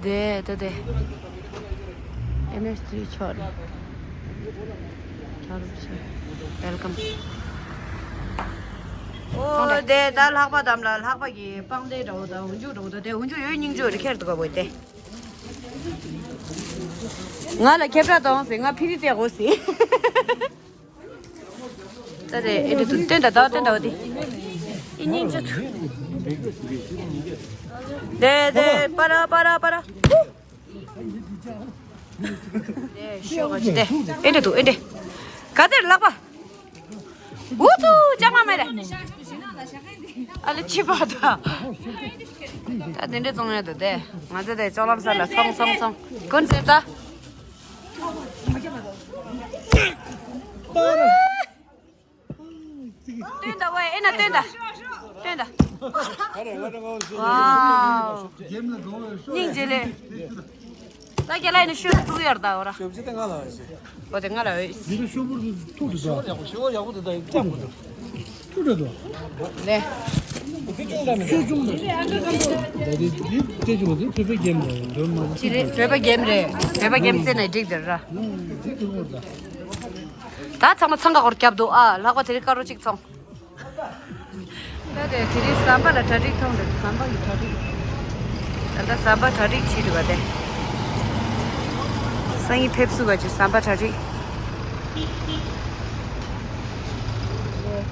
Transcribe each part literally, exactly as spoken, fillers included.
དེ་དེ་དེ། ཨེམ་ཨེས་ཐི་རི་ཕྱོགས་རེད། ཆ་རུབ་ཆེ། ཝེལ་ཀམ། ཨོ་དེ་ད་ལྷག་པ་དམ་ལ་ལྷག་པ་གི་པང་གདན་འདྲ་བོ་དང་འུ་འཇུག་འདྲ་བོ་དང་དེ་འུ་འཇུག་ཡོད་སྙིང་རྗེ་རེད་ཁྱེར་འདུག་ག་བོ་དེ། ང་ལ་ཁྱེད་ར་དང་ཟེར་ང་ཕི་རི་བལྟས་གོ་ཟེར། ད་རེད་ཨེ་འདྲ་འདུག་སྟོན་ད་ད་སྟོན་ད་འོ་དེ། ཨི་སྙིང་རྗེ་ཆུ། དེ་དེ་པ་ར་པ་ར་པ་ར། དེ་ཤོག་ག་ཅི་དེ། ཨེ་འདྲ་འདུག་ཨེ་འདྲ། ག་ཚེར་ལག་པ། འུ་ཚུ་ཅག་མ་མེ་རེ། ཨ་ལེ་ཆི་པ་ད། ད་དེ་འདྲ་བཙོང་ཡ་འདུག་དེ། ང་ཚོ་དེ་ཅོག་ལམ་སར་ལ་སོང་སོང་སོང་། ཀུན་ཟེར་ད། སྟོན་ད་ཝེ་ཨེ་ན་སྟོན་ད། སྟོན་ད། ཝའོ། སྙིང་རྗེ་ལེ། ད་རྒྱ་ལ་ཨེ་ན་ཤོད་ཐུག་ཡར་ད་འོ་ར། ཤོད་ཅི་ད་ང་ལ་ཨེ་ཤེ། འོ་དེ་ང་ལ་ཨེ། འདི་ལ་ཤོད་པོ་ཐུག་འདུག་ད། ཤོད་ཡག་པོ་ཡག་པོ་འདུག་ད་ཡག་པོ་འདུག་ཐུག་འདུག་ད། ལེ། ཤོད་ཅུང་ད། ད་དེ་དེ་དེ་ཅུང་དེ་བོད་པའི་རྒྱན་རེད་འདོད་མ་ཅི་རེད་བོད་པ་རྒྱན་རེད། བོད་པ་རྒྱན་རྩེ་ན་འགྲིག་འདིར་ར། ཨུ་ཅི་ཐུག་འོ་ད། ད་ཚང་མ་འཚང་ཁ་སྐོར་བརྒྱབ་འདུག་ཨ། ལྷག་པ་དེ་རིང་དཀར་རོ་གཅིག་ཚོང་། ད་དེ་དེ་རིང་ཟམ་པ་ལ་གྲ་སྒྲིག་ཐོང་རེད། ཟམ་པ་གི་གྲ་སྒྲིག་ད་ལྟ་ཟམ་པ་གྲ་སྒྲིག་བྱེད་འདུག་ག་དེ། སང་ཉིན་ཕེབས་བསུ་བ་ཅིག་ཟམ་པ་གྲ་སྒྲིག་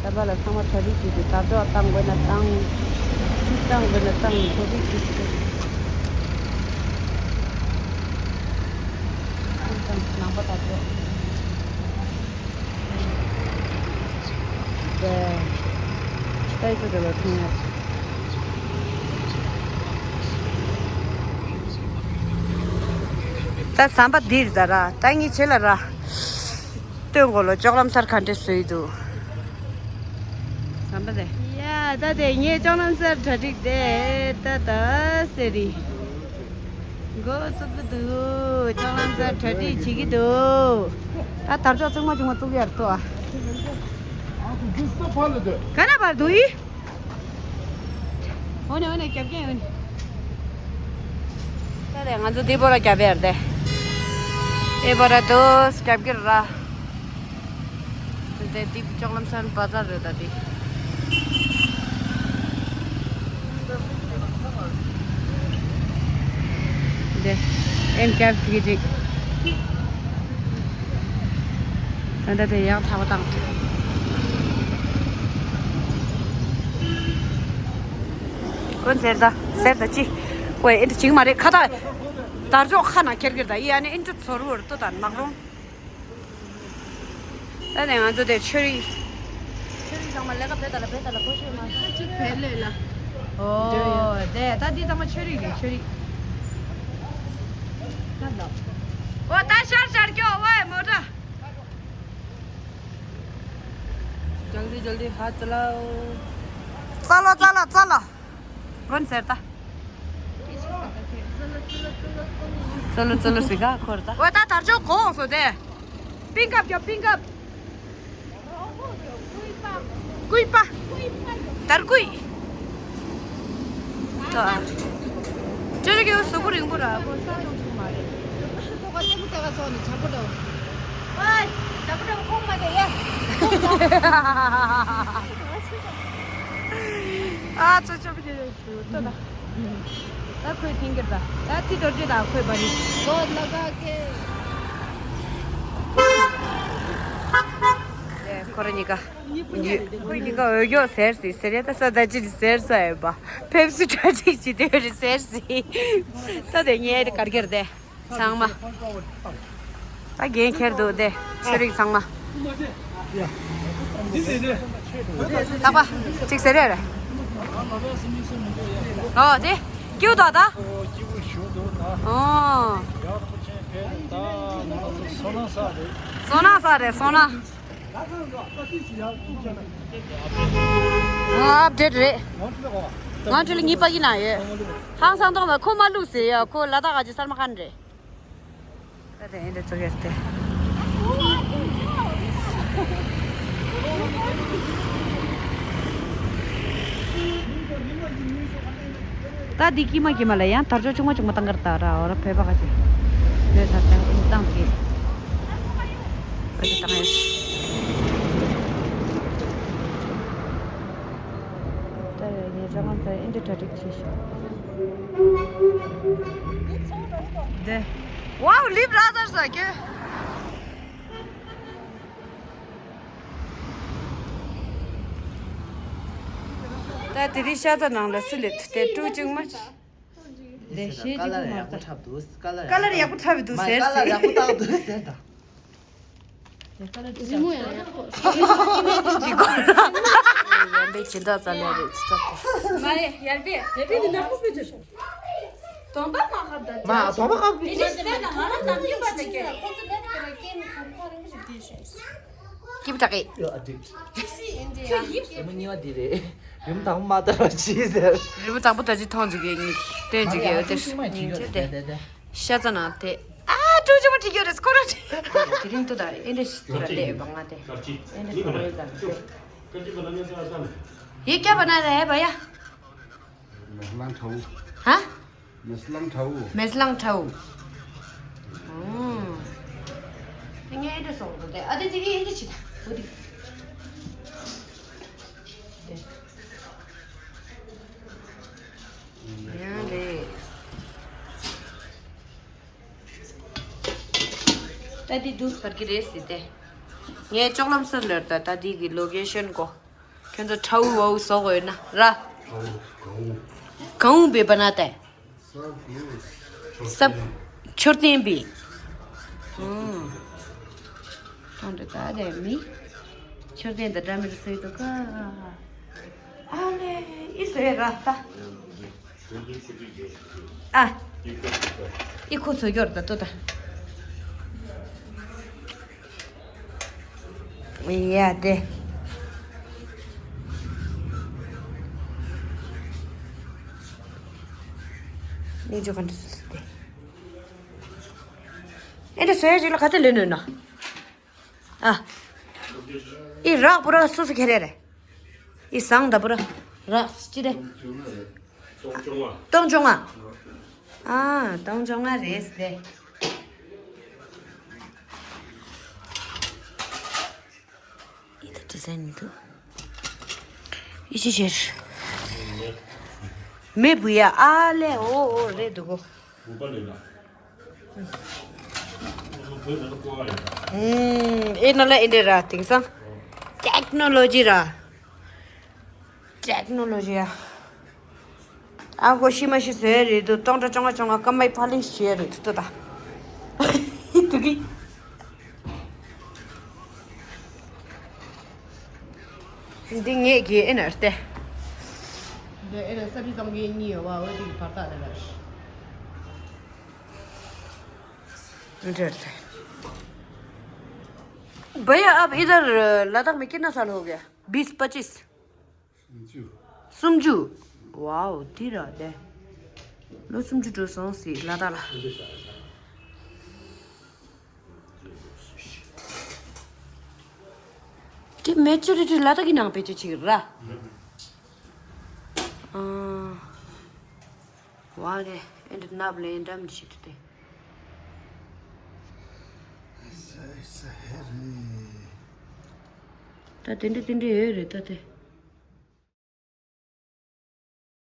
ཟམ་པ་ལ་ཚང་མ་གྲ་སྒྲིག་བྱེད་འདུག་དར་ལྕོག་བཏང་དགོས་ན་བཏང་། ཆུ་བཏང་དགོས་ན་བཏང་། གྲ་སྒྲིག་བྱེད་འདུག་ནང་པ་དར་ལྕོག་ད་ཟམ་པ་འདིར་ད་ར་ད་ངས་བྱེད་ལ་ར། སྟོན་གོ་ལོ་ཅོག་ལམ་སར་ག་འདྲ་བཟོས་འདུག་ཟམ་པ་དེ། ཡ་ད་དེ་ངས་ཅོག་ལམ་སར་གྲ་སྒྲིག་དེ་ད་ད་ཟེར་རི། འགོ་བཙུགས་ཀྱི་འདུག་ཅོག་ལམ་སར་གྲ་སྒྲིག་བྱེད་ཀྱི་འདུག་ད་དར་ལྕོག་བཙུགས་མ་བཙུགས་མ་བཙུགས་ཡར་ལྟོས་ཨ། ག་ན་བར་འདུག་ཡི། འོ་ནས་འོ་ནས་རྒྱབ་ཀྱང་འོ་ནས། ད་ལས་ང་ཚོ་འདི་པོ་ར་རྒྱབ་ཡར་དེ། ཨེ་པོ་ར་དོ་རྒྱབ་ཀྱི་ར། དེ་འདི་ཅོག་ལམ་སར་བ་ཛར་རེད་ད་འདི། འདི་ཨེམ་རྒྱབ་ཀྱི་ཅིག་ད་ལྟ་དེ་ཡང་ཐག་པ་བཏང་། ཀུན་ཟེར་ད་ཟེར་ད་ཅི། ཝེ་ཨེ་འདྲ་བྱེད་ཀྱི་མ་རེད་ཁ་ད། དར་ལྕོག་ཁ་ན་ཁྱེར་ཁྱེར་ད་ཡི་ཨ་ནི་ཨེ་འདྲ་ཚོར་བོར་ཏོ་ད་མག་རོང་། ད་ནས་ང་ཚོ་དེ་ཆོས་རིག་ཆོས་རིག་ཚང་མ་ལས་ཀ་བེ་ད་ལ་བེ་ད་ལ་ཁོ་ཤོད་མ་ཅིག་བེ་ལོས་ལ། ཨོ་དེ་ད་འདི་ཚང་མ་ཆོས་རིག་རེད་ཆོས་རིག་ད་ལ། ཨོ་ད་ཤར་ཤར་སྐྱོ་ཝེ་མོ་ཏྲ། जल्दी जल्दी हाथ चलाओ। चलो चलो चलो। कौन सेरता? चलो चलो सिगा खोरता। वो ता तरजो कौन सो दे? पिंक अप क्या पिंक अप? कुइपा। तरकुई। ད། ཅོ་ཅོ་གི་གཟུགས་པོ་རིང་པོ་ར་པོ་ས་ཅུང་ཆུང་མ་རེད། ཁོ་ཁ་ལྟད་མོ་ལྟ་ག་སོང་ནས་བྱ་པོ་འདྲ་བོ། ཝའི། བྱ་པོ་འདྲ་བོ་ཁོང་མ་དེ་ཡ། ཨ་ཅོ་ཅོ་བི་དེ་ལྟོས་ད། ད་ཁོས་ཐེང་གིར་ད། ད་ཚི་རྡོ་རྗེ་ད་ཁོས་བ་རི། ལོ་ལ་ག་ཀེ། ཁོ་ར་གཉིས་ཀ་ཁོས་གཉིས་ཀ་འོས་སྐྱོ་ཟེར་སི་ཟེར་ཡ་ད་ས་ད་ཅི་རི་ཟེར་ས་ཡོད་པ་ཕེབས་སུ་གྲ་སྒྲིག་ཅི་དེ་རི་ཟེར་སི་ད་དེ་ངའི་རི་གར་གེར་དེ་ཚང་མ་ད་འགན་འཁྱེར་འདུག་དེ་ཆོས་རིག་ཚང་མ་ད་པ་ཅིག་ཟེར་ཡ་རེད། ཨོ་དེ་སྐྱིད་དོ་ད། ཨོ། སོ་ན་ས་རེད་སོ་ན། ཨ་ཨབ་ཌེཊ་རེད། ང་འདྲི་ལ་ངའི་པ་ཀི་ན་ཡོད། ཧང་སང་ཏོང་ལ་ཁོ་མ་ལུག་ཟེར་ཡ་ཁོ་ལ་དྭགས་ཨ་ཅེ་སར་མ་ཁན་རེད། ད་དེ་ཨེ་འདྲ་ཚོ་ཡར་ཏེ། ད་འདི་ཀྱི་མ་ཀྱི་མ་ལ་ཡང་དར་ལྕོག་ཆུང་མ་ཆུང་མ་བཏང་གར་ད་ར་འོ་ར་བོད་པ་ག་ཅིག་ལས་ད་ད་ཨེ་བཏང་གི་ཨེ་བཏང་ཡོད། ད་ཡ་ངས་ཅང་ཙ་ཨེ་འདྲ་གྲ་སྒྲིག་བྱས་ཤག་འདི་ཝའོ་ལིབ་ར་ཟར་ཟ་གི། ད་དེ་རིང་ཤ་ཚ་ནང་ལ་སུ་ལས་དེ་སྤྲུག་ཅིག་མ་དེ་ཤེས་ཀ་ལར་ཡག་པོ་འཁྲབ་འདུག་ཀ་ལར་ཀ་ལར་ཡག་པོ་འཁྲབ་འདུག་ཟེར་ཀ་ལར་ཡག་པོ་བཏགས་འདུག་ཟེར་ད། རི་མོ་ཡང་ཡག་པོ། ཡན་པའི་སྦྱིན་བདག་རྩ་ལས་རེད་ཚོ། མ་རེད་ཡར་པས། ཡར་པས་འདི་ནག་པོ་སྤོས་ཚོད། གདོང་པ་མ་ཁབ་ད། མ་གདོང་པ་ཁབ་ཀྱི་ཅི་ཟེར་ན་ང་རང་ནམ་རྒྱུན་པ་ལ་སྐྱེ། ཁོ་ཚོ་ནད་པ་རེད་སྐྱེ་ནི་ཁོ་ཁོ་རིང་པོ་ཞིག་བསྡད་ཤག་སྐྱིད་པོ་དྲག་གི། ཡོ་ཨ་ཏིག་ཁྱོད་ཡིབ་རི་མོ་གཉིས་པ་འདི་རེད། རི་མོ་དང་པོ་མ་ལྟར་བ་ཅི་ཟེར། རི་མོ་དང་པོ་ད་ཅི་མཐོང་འཇུག་གི་ངས་སྟོན་འཇུག་གི་ཡོད་དེ་ཉིན་ཆེ་དེ། ཤ་ཚ་ན་དེ། ཨ་ཀྲུའུ་ཅི་མ་ཁྲིད་ཡོད་རེད་སྐོར་ར་ཁྲིད། དེ་རིང་ཏུ་ད་ཨེ་འདྲ་ཞིག་ལ་བསྡད་ཡོད་པ་ང་དེ། ཨེ་འདྲ་སོང་ཡོད་ཙང་དེ། ཡིག་སྐྱ་བ་ན་རེ་བ་ཡ། མེ་སི་ལང་ཁྲའུ། ཧ། མེ་སི་ལང་ཁྲའུ། མེ་སི་ལང་ཁྲའུ། ཨོ། དེ་ངས་ཨེ་འདྲ་སོང་དུ་དེ་ཨ་དེ་ཅི་གི་ཨེ་འདྲ་ཞིག་ད་འོ་དེ། དེ། ཡང་རེད། ད་འདི་འདུག་བར་གྱི་རེད་ཟེར་ཏེ། ངས་ཅོག་ལམ་སར་ལར་ད་ད་འདི་གི་ལོ་ཀེ་ཤན་གོ། ཁྱོད་ཚོ་ཁྲའུ་ཝའུ་བཟོ་དགོས་ན་ར། གང་འུ་བེ་པ་ན་ཏེ། སབ་མཆོད་རྟེན་པའི། ཨུམ། ཐོང་དུ་ད་དེ་མི། མཆོད་རྟེན་དུ་འདྲ་མི་རུ་སོས་དུ་ཀ་ཨ་ལེ་ཨི་སོས་ར་ད། ཨ། ཨི་ཁོ་ཚོ་ཡོར་ད་ཏོ་ད། ཡ་དེ། ནི་ཇོ་གན་དུ་སུ་སུ་དེ། ཨེ་འདྲ་སོ་ཡ་ཅིག་ལ་ག་ཚོད་ལེན་ནོས་ན། ཨ། ཨི་རག་པོ་ར་སོ་སོ་ཁྱེར་རེ་རེ། ཨི་ཟངས་ད་པོ་ར། རག་སི་ཅི་རེ། སྟོང་བཅོ་ལྔ། ཨ། སྟོང་བཅོ་ལྔ་རེད་ཟེ། ཨི་ད་ཌི་ཟའིན་མི་འདུག་ཨི་ཅི་ཤེར། མེ་བུ་ཡ་ཨ་ལེ་ཨོ་ཨོ་རེད་འདུག་གོ། ཨེ་ན་ལ་ཨེ་འདྲ་ར་དེང་སང་། ཊེག་ནོ་ལོ་ཇི་ར། ཊེག་ནོ་ལོ་ཇི་ཡ། ཨ་གོ་ཤི་མ་ཤི་ཟེར་རེད་དུ་སྟོང་ཕྲག་བཅོ་ལྔ་བཅོ་ལྔ་སྐར་མའི་ཕ་ལིང་ཤི་ཡ་རེད་དུ་ད། དུ་གི། འདི་ངས་ཀྱི་ཨེ་ན་ཏེ། འདི་ཨེ་ན་ས་བི་ཙང་གི་གཉིས་ཡོད་བ་འོ་དེ་གི་བར་ཐག་རེད་ལ། འདི་རེད་ཏེ། भैया, आप इधर लद्दाख में कितना साल हो गया? बीस पच्चीस। སུམ་ཅུ། སུམ་ཅུ། ཝའོ་དེ་ར་དེ། ལོ་སུམ་ཅུ་འགྲོ་སོང་ཟེར་ལ་དྭགས་ལ། དེ་མེ་ཅོ་རི་ཏི་ལ་དྭགས་ཀྱི་ནང་པེ་ཅོ་ཅིག་ར། ཨ། ཝ་རེ་ཨེ་འདྲ་ནབ་ལེ་འདྲ་མི་ཤེས་ཏུ་ཏེ། ད་དེ་འདྲ་དེ་འདྲ་ཡོད་རེད་ད་དེ།